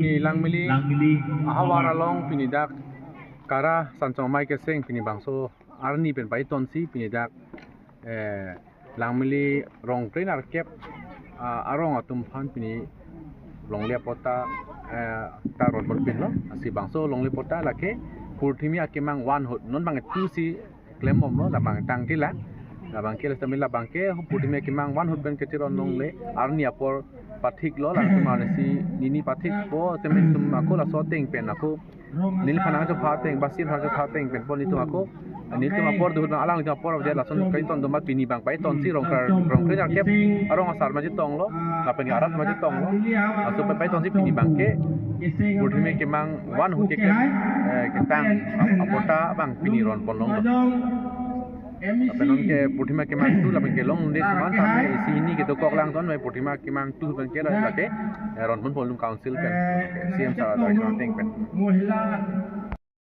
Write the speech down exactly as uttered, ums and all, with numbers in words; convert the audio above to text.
Langmili Langmili ahavar along pini dak Kara Sanchong Amei Kecheng pini bangso arni pen paitonsi pini dak, eh, Langmili Rongkre Nerkep, ah, arong atum aphan pini longle apor ta, eh, ta ronpon pinlo. Lasi bangso longle apor ta lake Purthimi Akemang vanhut non bang two si klembomlo, labang tangtila. Labang ke lasi labang ke Purthimi Akemang vanhut pen kechiron longle arni apor pathiklo, latum arnisi nini pathikpo, temen tum ako laso ateng pen ako neliphan nangchopha ateng, basi nangchopha ateng pen po nelitum ako, nelitum apor duhut alanglitum apor abang lason kaiton doma pini bang paitonsi Rongkar, Rongkre Nerkep arong asar majitonglo, lapen arat majitonglo. Laso pen paitonsi pini bang ke Purthimi Akemang vanhut ke, eh, ketang apor ta bang pini ronpon longlo. Lapen non ke Purthimi Akemang two lapen kelong unde teman tame isi hini kedokok lang ton, Purthimi Akemang two pen ke lake, eh, ronpon polum council pen, C M sir adai ateng pen.